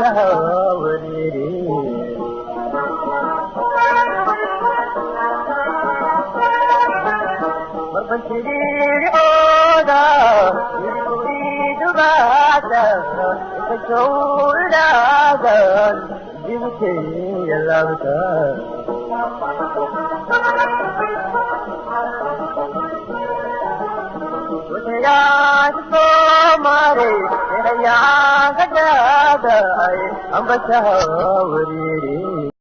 Ambashaha wareere. Marban jiriircooda idubaada inta jawdhaadan dibkeeya laabta. Wixiyaan soo maray inayaan ka dhaadhacay, ambashaha wareere.